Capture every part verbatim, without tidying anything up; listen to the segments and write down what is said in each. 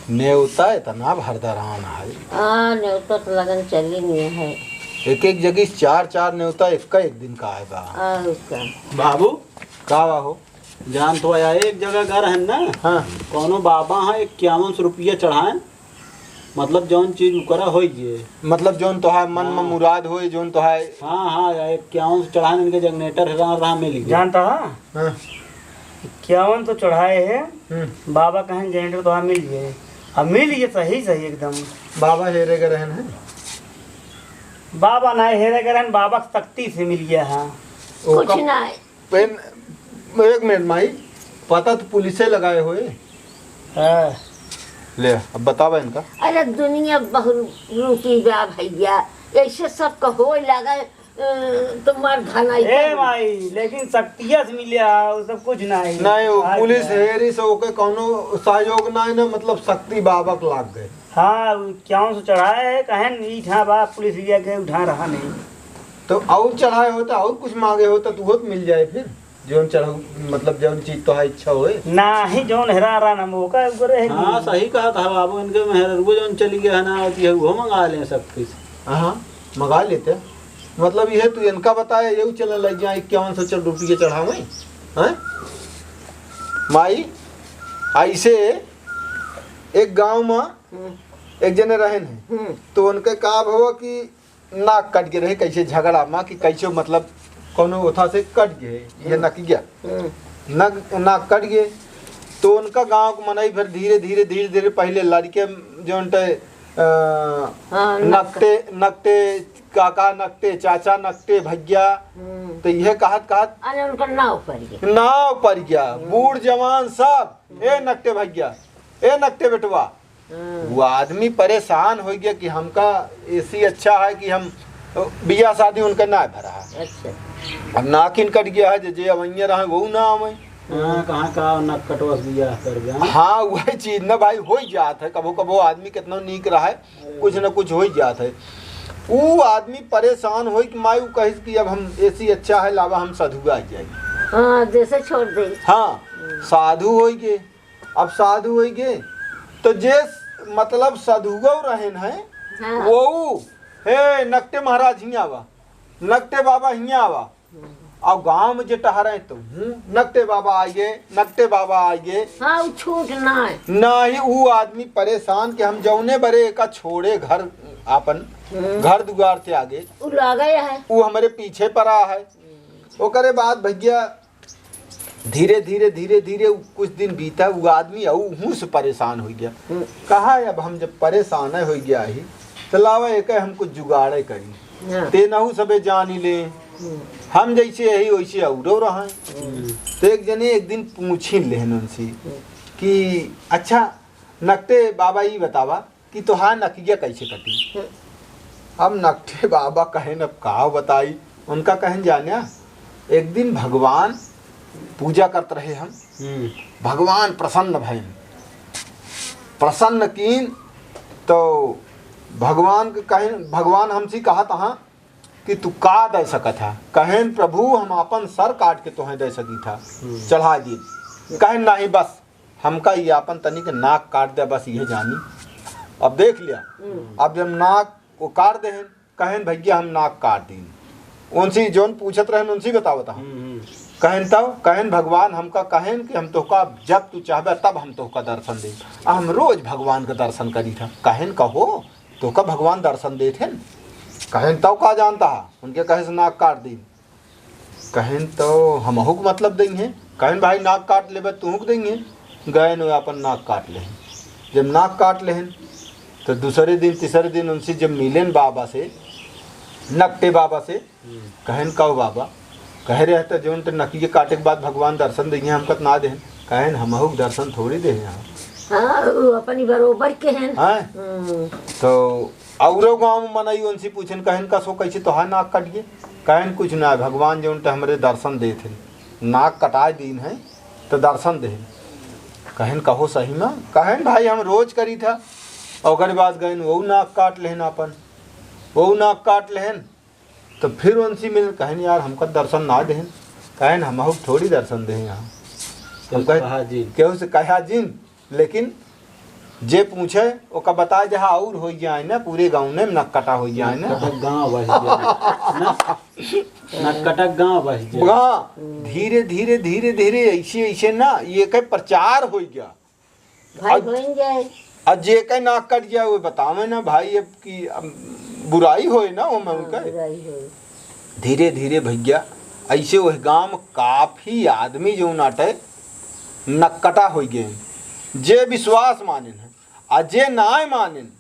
नेवता इतना भरदरान है। आ, नेवता तो लगन चली नहीं है। एक एक जगह चार चार नेवता एक का एक दिन का आए बा। और का? बाबू, का बा हो? जान तो आया, एक जगह घर है ना, हाँ। कौनो बाबा है, इक्यावन सौ रुपया चढ़ाए, मतलब जौन चीज उकरा होई जे। मतलब जौन तोहार मन में हाँ। मुराद होए, जौन तोहार हाँ, हाँ, या इक्यावन सौ चढ़ाए, इनके जनरेटर है, रहा, रहा मिल गया। जानता है? हाँ। इक्यावन तो चढ़ाए है, हम्म। बाबा कहें जनरेटर तो हाँ मिल गए। अब मिल गए सही, सही एकदम। बाबा हेरे के रहन है? बाबा ना हेरे के रहन, बाबा के शक्ति से मिल गया है। ओ, कुछ कब ना है। पेन, एक मिनट माई, पता तो पुलिसे लगाए होए। हाँ। ले, अब बतावा इनका। अरे दुनिया बहुरूपी बा भैया, ऐसे सबका होए लगे, अ, तो मर घनाई ए कर। माई, लेकिन शक्तिया से मिले हा, वो सब कुछ ना है। नहीं, वो आज पुलिस का। हेरी से ओके कौनो सहयोग ना है ना, मतलब शक्ति बाबा के लाग गए। हाँ, वो क्यों से चढ़ाए है, कहें ईठा बा, पुलिस लिया के उठा रहा नहीं। तो और चढ़ाए होता, और कुछ मांगे होता, तो वो तो मिल जाए फिर, जौन चढ़ाऊ, मतलब जौन चीज तोहार इच्छा होए। ना ही जौन हेरा रहा ना, वो का ऊपर है हाँ, कि सही कहा था बाबू, इनके मेहररुआ जौन चली गया है ना, होती है, वो मंगा लें सब कुछ। हाँ, मंगा लेते। मतलब यह तू इनका बताए, ये चले लग जाए, इक्यावन सौ रुपये चढ़ावे, हैं? माई, ऐसे एक गांव में हम्म। एक जने रहन है, हम्म। तो उनके का भवा कि नाक कट गए रहे, कैसे झगड़ा मा कि कैसे मतलब कौनो ओथा से कट गए, ये हम्म। नक गया। हम्म। नक, नाक कट गए। तो उनका गांव के मनई फिर धीरे, धीरे, धीरे, धीरे पहले लड़के जौन ते, अ, हाँ, नक नकटे, नकटे काका, नकटे चाचा, नकटे भैया। हम्म। तो यह कहत, कहत अरे उनका नाव पड़ गया। नाव पड़ गया। हम्म। बूढ़ जवान सब, "ए हम्म। नकटे भैया, ए नकटे बेटवा।" हाँ। वो आदमी परेशान हो गया कि हमका एसी अच्छा है कि हम बियाह शादी उनका ना भरा है। अच्छा। अब नाकिन कट गया है, जे, जे अवैया रहे, वो ना आवे। हाँ, कहाँ का नक कटवा से बियाह कर गया। हाँ, वही चीज ना भाई, हो ही जात है। कबो, कबो आदमी कितना नीक रहा है, अरे। कुछ ना कुछ हो ही जात है। वो आदमी परेशान हो कि माई, वो कहिस कि अब हम एसी अच्छा है, लावा हम साधुआ आ जाए। हाँ, जैसे छोड़ दे। हाँ, हम्म। साधु हो गए। अब साधु होई गे, तो जे मतलब साधुओ रहेन है, हाँ। वो, "हे, नकटे महाराज हियाँ आवा, नकटे बाबा हियाँ आवा।" हम्म। अब गाँव में जे टहरे तो, "हूँ, नकटे बाबा आइए, नकटे बाबा आइए।" हाँ, उ छूट ना है। ना ही उ आदमी परेशान कि हम जौने बरे एका छोड़े घर आपन, हम्म। घर दुआर से आगे, उ लागे है। उ हमरे पीछे परा है। हम्म। ओकरे बाद भैया धीरे, धीरे, धीरे, धीरे उ कुछ दिन बीता, उ आदमी अउ उहूँ से परेशान होइ गया। हम्म। कहा, "अब हम जब परेशान होइ गया ही, तो लावा एके हम कुछ जुगाड़े करी।" हाँ। ते नहू सबे जानी ले, हम्म। हम जैसे यही वैसे औरो रहे। हम्म। तो एक जने एक दिन पूछी लेहन उनसे हम्म। कि, "अच्छा, नकटे बाबा, ई बतावा, कि तोहार नकिया कैसे कटी?" हम्म। अब नकटे बाबा कहेन, "अब का बताई?" उनका कहेन, "जान्या, एक दिन भगवान पूजा करत रहे हम, हम्म। भगवान प्रसन्न भएन, प्रसन्न कीन, तो भगवान के कहेन, भगवान हमसे कहत हा कि तू का दे सकत हा?" कहेन, "प्रभु, हम आपन सर काट के तोहें दे सकी था, हम्म। चढ़ा दी।" कहेन, "नहीं, बस, हमका ये आपन तनिक नाक काट दे, बस ये जानी।" अब देख लिया, हम्म। अब जब नाक वो काट देहेन, कहेन, "भैया, हम नाक काट दीन।" उनसे जौन पूछत रहेन, उनसे बतावत हम। हम्म, हम्म। कहेन, "तब?" कहेन, "भगवान हमका कहेन कि हम तोहका, जब तू चाहबे, तब हम तोहका दर्शन दे।" आ हम रोज भगवान का दर्शन करी था। कहेन, "कहो, तोहका भगवान दर्शन देत हेन?" कहेन, "तब का जानता हा?" उनके कहे से नाक काट दीन। कहेन, "तो हमहू के मतलब देइहें।" कहेन, "भाई, नाक काट लेबे, तुहू के देइहें।" गएन, वो आपन नाक काट लेहेन। जब नाक काट लेहेन, तो दूसरे दिन, तीसरे दिन उनसे जब मिलेन बाबा से, नकटे बाबा से, हम्म। कहेन, "कहो बाबा, कहे रहे तो जौन तो नकिए काटे के बाद भगवान दर्शन देइहें, हमका तो ना देहेन।" कहेन, "हमहू के दर्शन थोड़ी देहें यहाँ।" हाँ, वो अपनी बरोबर के हैं। हाँ? हम्म। तो औरो गाँव में मनई उनसे पूछेन, कहेन, "कसो, कैसे तोहार नाक कट गए?" कहेन, "कुछ ना, भगवान जौन तो हमरे दर्शन देत हैं, नाक कटाए दीन है, तो दर्शन देहेन।" कहेन, "कहो सही में?" कहेन, "भाई, हम रोज करी था।" और ओकरे बाद गएन, वो नाक काट लेहेन आपन, वो नाक काट लेहेन, तो फिर उनसे मिल, कहेन, "यार, हमका दर्शन ना देहेन।" कहेन, "हमहू थोड़ी दर्शन देहें यहाँ।" हम कहे, "कहा जिन।" केहू से कहा जिन, लेकिन जे पूछे, ओका बताए, जहाँ और होइ जाए ना, पूरे गाँव में नक्कटा होइ जाए ना। नक्कटक गाँव बस जाए। ना? नक्कटक गाँव बस जाए। हाँ, धीरे, धीरे, धीरे, धीरे, ऐसे, ऐसे ना, ये के प्रचार होइ गया। भाई अब होइन जाए। अब जे के नाक कट जाए, वो बतावे ना भाई, अब की, अब बुराई होए ना, वो में हाँ, उनका। बुराई होए। धीरे, धीरे भैया, ऐसे वह गाँव में काफी आदमी जो नाटे नक्कटा होइ गए, जे विश्वास मानेन है, आ जे नाय मानेन,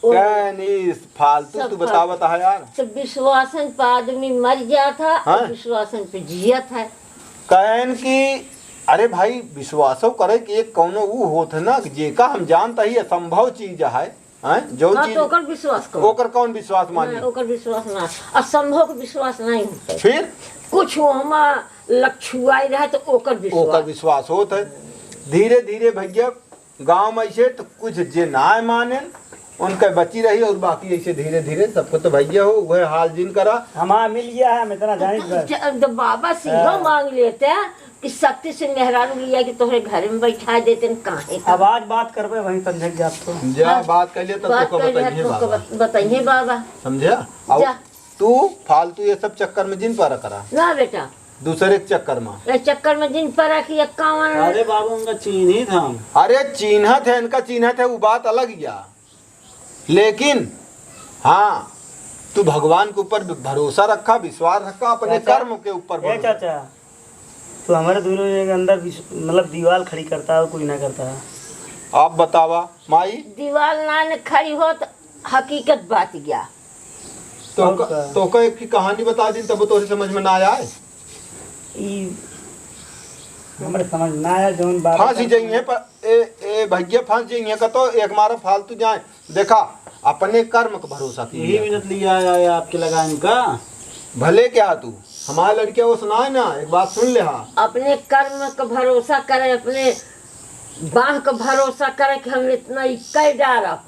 ओ, कहन ई फालतू सब तू फालतू। बतावत है यार। तो विश्वासन पे आदमी मर जात है, हाँ? और विश्वासन पे जियत है। कहन कि अरे भाई, विश्वासो करे कि एक कौनो ऊ होत है ना, कि जेका हम जानता ही असंभव चीज है, हैं? जो हाँ, चीज तो ओकर विश्वास करो। ओकर कौन विश्वास मानी? नहीं, ओकर विश्वास ना, असंभव के विश्वास नहीं होता। फिर? कुछ ओहमा लक्षुआई रहे तो ओकर विश्वास। ओकर विश्वास होत है। धीरे धीरे भैया गाँव में ऐसे तो कुछ जे नाय मानेन, उनके बची रही, और बाकी ऐसे धीरे धीरे सबको तो भैया हो, वह हाल जिन करा। हमार मिल गया है, हम इतना जानित बस। ज-, जब बाबा सिंह हाँ। मांग लेते हैं कि शक्ति से मेहरारू लिया कि तोहरे घर में बैठा देते हैं, काहे का? अब आज बात करबे, वहीं समझेंगे आपको। जा हाँ। बात कर लिया, तब बात तोको कर लिया, बताइए तोको बाबा। बत-, बताइए बाबा। समझा? और जा। तू फालतू ये सब चक्कर में जिन पड़ा करा। ना बेटा। दूसरे के चक्कर में। ये चक्कर में जिन पड़ा कि इक्यावन। अरे बाबू, उनका चीन्हित हम। अरे चीन्हत है, इनका चीन्हत है, वो बात अलग या। लेकिन हाँ, तू भगवान के ऊपर भरोसा रखा, विश्वास रखा, अपने चाचा, कर्म के ऊपर ए भरोसा। चाचा, तो हमारे दोनों के अंदर विश-, मतलब दीवाल खड़ी करता है, कोई ना करता है। आप बतावा माई। दीवाल ना न खड़ी होत, हकीकत बात गया। तो और का, का? तो का एक की कहानी बता दिन, तब तोहरे समझ में ना आए। ई हमरे समझ ना आया, जौन बात फांसी करता जइहे है। पर ए, ए भैया, फांस जइहे का तो एक मारा फालतू जाए। देखा, अपने कर्म का भरोसा यही कीजिए। मिनट लिया आया है आपके लगान का। भले क्या तू, हमारे लड़किया वो सुनाए ना, एक बात सुन ले हा। अपने कर्म का भरोसा करे, अपने बाह का भरोसा करे कि हम इतना ही कर डारब,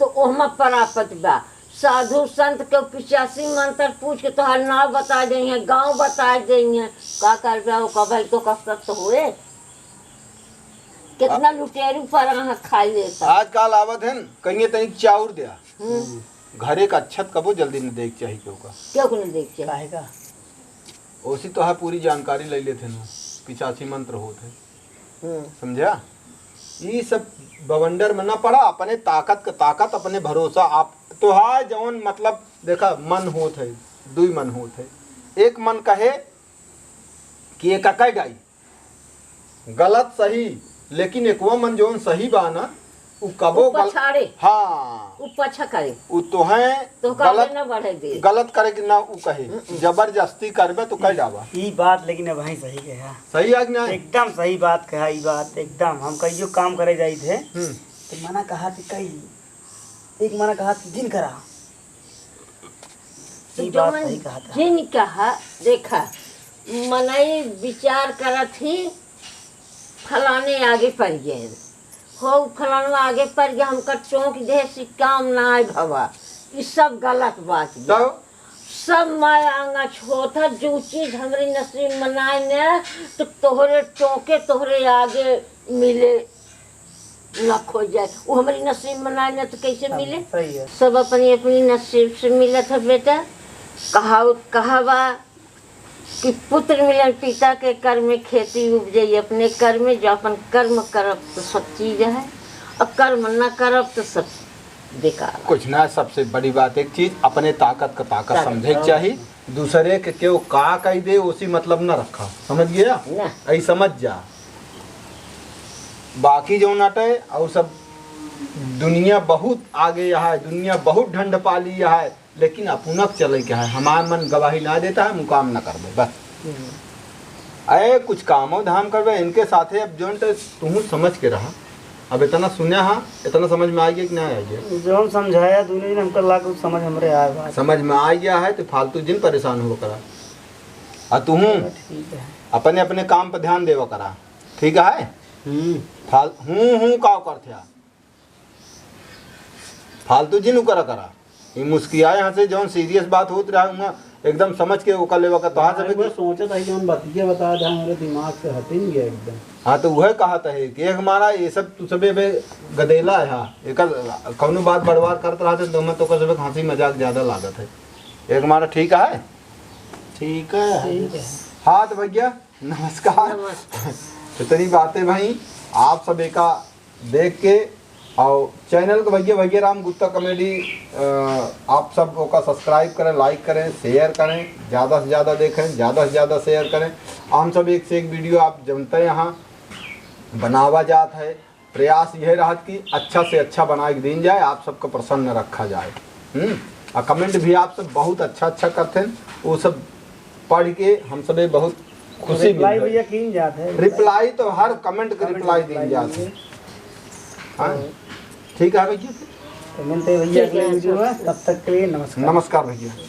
तो ओहमा परापत बा। साधु संत के पिचासी मंत्र पूछ के तोहार नाव बता देइहे, गाँव बता देइहे, का करबे, ओका भल तो कसरत तो होए। कितना आ- लुटेरू पर अहाँ खाई लेता। आजकल आवत है न, कहिए तनिक चाउर द्या। हम्म। घरे का अच्छत कबो जल्दी न देख चाही केहू का। केहू को न देख चाही। काहे का? ओसी तो है, पूरी जानकारी ले लेते हैं, पिचासी मंत्र होत है। हम्म। समझा? ई सब बवंडर में ना पड़ा, अपने ताकत का ताकत, अपने भरोसा। आप तो है जौन, मतलब, देखा, मन होत है, दुई मन होत है। एक मन कहे कि एक अकै डाई, गलत सही, लेकिन एकवा मन जौन सही बा ना, उ कबो उ गल-, पछाड़े। हाँ। उ पछा करे। उ तोहें तो का गलत, आगे ना बढ़े दे। गलत करे के ना उ कहे। हम्म। जबरदस्ती करबे तो कह डाबा। ई बात लेकिन अबहीं सही कहा। सही है कि नहीं? एकदम सही बात कहा, ई बात एकदम। हम कहियो काम करे जाइत है, हम्म। तो मना कहा कि कही, एक मना कहा कि जिन करा। तो ई बात जौन सही कहा था। जिन कहा, देखा, मनई विचार करत ही फलाने आगे पड़ गए, हो फलानवा आगे पड़ गया, हमका चौंक दे, से काम ना आए भवा, ई सब गलत बात बा। तब? सब माया आंगा छोत है, जो चीज हमरी नसीब में ना आए न, तो तोहरे टोके, तोहरे आगे मिले। ना खोज जाए, वो हमारी नसीब में ना, ना तो कैसे हाँ, मिले? सही है। सब अपनी अपनी नसीब से मिलत है बेटा। कहावत कहा बा कि पुत्र मिलन पिता के कर में, खेती उपजई अपने कर में, जो अपन कर्म करब तो सब चीज है, और कर्म ना करब तो सब बेकार। कुछ ना, सबसे बड़ी बात एक चीज, अपने ताकत का ताकत ताकत, समझे के हाँ। चाही। दूसरे के केहू का कह दे, उसी मतलब न रखा, समझ गया? ना। ऐ समझ जा। बाकी जौन अटे, और सब दुनिया बहुत आगे यहाँ है, दुनिया बहुत ढंड पाली यहाँ है, लेकिन अपुनक चले के है। हमार मन गवाही ना देता है, मुकाम न करबे, बस। हम्म। अरे कुछ कामो धाम करबे, इनके साथे अब जौन ते तुहूँ समझ के रहा। अब इतना सुने हाँ, इतना समझ में आ गया कि नहीं आ गया? जौन समझाया दोनों जन हमका लाग समझ हमरे आए बात। समझ में आ गया है तो फालतू जिन परेशान हो करा। आ तुहूँ चलो ठीक है। अपने अपने काम पर ध्यान देवा करा, ठीक है? हम्म। फाल-, हूँ, हूँ, का करते आ? फालतू जिन उकरा करा। ई मुस्कियाए हंसे, जौन serious बात होत रहा, उहाँ एकदम समझ के ओका लेवा का तोहार हाँ, सबे वो सोचत है कि हम बतिया बता दे, हमारे दिमाग से हटिन गया एकदम। हाँ, तो वह कहत है कि एक मारा ये सब तू सबे बे गदेला है, हाँ, एक कौनो बात बड़वार करत रहते तो मैं तो ओकर सबे हंसी मजाक ज्यादा लागत है। एक मारा ठीक है? ठीक है। ठीक है। हाँ, तो भैया, नमस्कार। नमस्कार। इतनी बातें भाई, आप सब एका देख के और चैनल को भैया, भैया राम गुप्ता कॉमेडी, अ, आप सब ओका सब्सक्राइब करें, लाइक करें, शेयर करें, ज़्यादा से ज़्यादा देखें, ज़्यादा से ज़्यादा शेयर करें। हम सब एक से एक वीडियो आप जनते यहाँ बनावा जात है। प्रयास यह रहत कि अच्छा से अच्छा बना के दीन जाए, आप सबको प्रसन्न रखा जाए। हम्म, आ कमेंट भी आप सब बहुत अच्छा अच्छा करते हैं, वो सब पढ़ के हम सबे बहुत खुशी रिप्लाई मिलत है। भैया कीन जात है। रिप्लाई तो हर कमेंट के कमेंट रिप्लाई रिप्लाई दीन जात है। दीन। हाँ, ठीक है भैया। तो मिलते हैं भैया ठीक है, अगले वीडियो में, अच्छा। तब तक के लिए नमस्कार। नमस्कार भैया।